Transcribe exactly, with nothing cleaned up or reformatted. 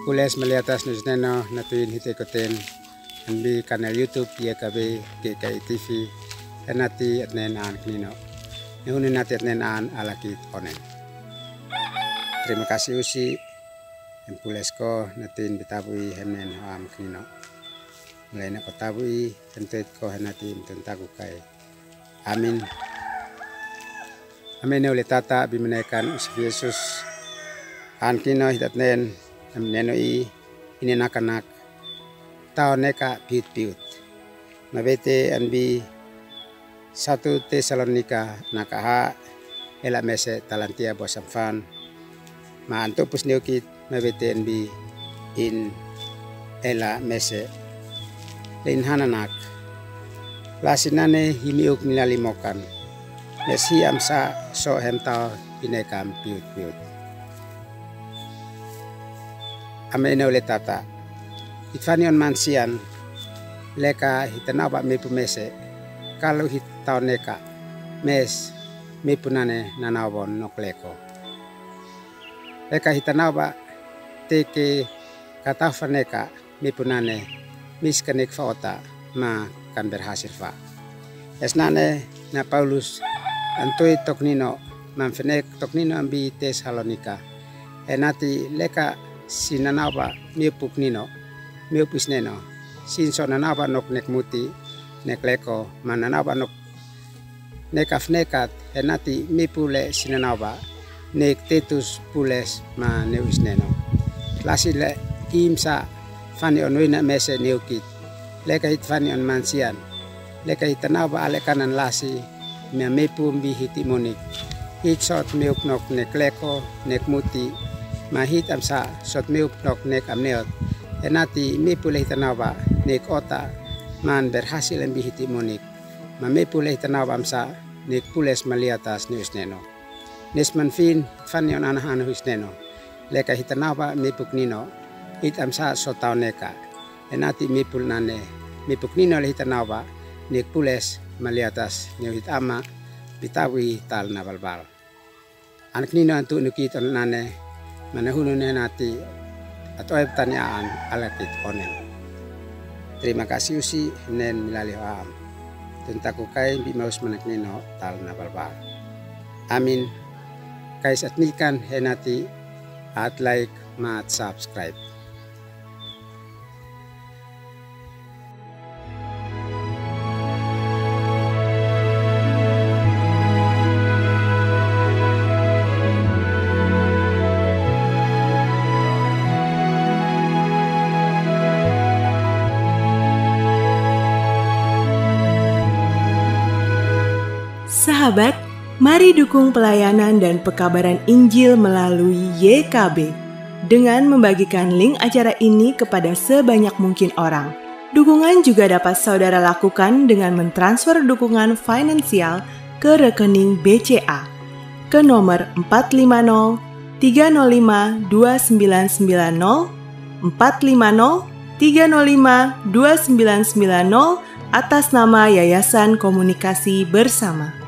Pules maliatas ni usneno natu in hite koten. N B kanal YouTube ye kabe ke kai T V. Enati atnen an knino. Nehunu nati atnen an alakit onen. Terima kasih usi. Em pules ko natin bitabui hemnen ho am knino. Mulai na ko tabui hem tuit ko henati mtun taku kai. Amin. Amin ne ule tata bimenekan usi Yesus. An knino hitatnen em neno i ine nakanak. Tau neka piut piut. Mabete an bi Satu Tesalonika naka ha ela mese talantia bo samfan. Ma anto pus neukit mabete an bi in ela mese. Lein hananak. Lasi nane himiuk milalimokan. Mesi amsa so hem tau inekam piut piut. Ame ine ule tata. Itfani on mansian leka hitanauba mepu mese. Kalu hitau neka mes mepu nane nanaubon nok leko. Leka hitanauba teke kataufa neka mepu nane mis kanek fa ota ma kan berhasil fa. Es nane na Paulus antoi toknino mamfenek toknino ambi Tesalonika. Enati leka si nanauba miupuk nino miupis neno. Sinso nanauba nok nek muti nek leko ma nanauba nok nekaf nekat enati mipu le si nanauba nek tetus pules ma neu isneno. Lasi le imsa fani on wina mese neukit. Leka hit fani on mansian. Leka hitanauba ale kanan lasi mia mipu mbi hiti munik. Hit sot miuk nok nek leko nek muti. Ma hit amsa sot miuk nok nek amneot. Enati mipu le hitanauba nek ota man berhasil mbi hiti munik. Ma mipu le hitanauba amsa nek pules maliatas ni usneno. Nes manfin fani on anahana husneno. Leka hitanauba mipuk nino. Hit amsa sotau neka. Enati mipul nane mipuk nino le hitanauba nek pules maliatas ni hit ama bitabui tal na balbal. Anak nino antu nukit on nane manahunu ne nati atoe petani aan alakit onen. Terima kasih usi nen milali ho am. Tuntaku kai bi maus manak nino tal na balbal. Amin. Kais at nikan henati at like ma at subscribe. Sahabat, mari dukung pelayanan dan pekabaran Injil melalui Y K B dengan membagikan link acara ini kepada sebanyak mungkin orang. Dukungan juga dapat saudara lakukan dengan mentransfer dukungan finansial ke rekening B C A ke nomor empat lima nol tiga nol lima dua sembilan sembilan nol, empat lima nol tiga nol lima dua sembilan sembilan nol, atas nama Yayasan Komunikasi Bersama.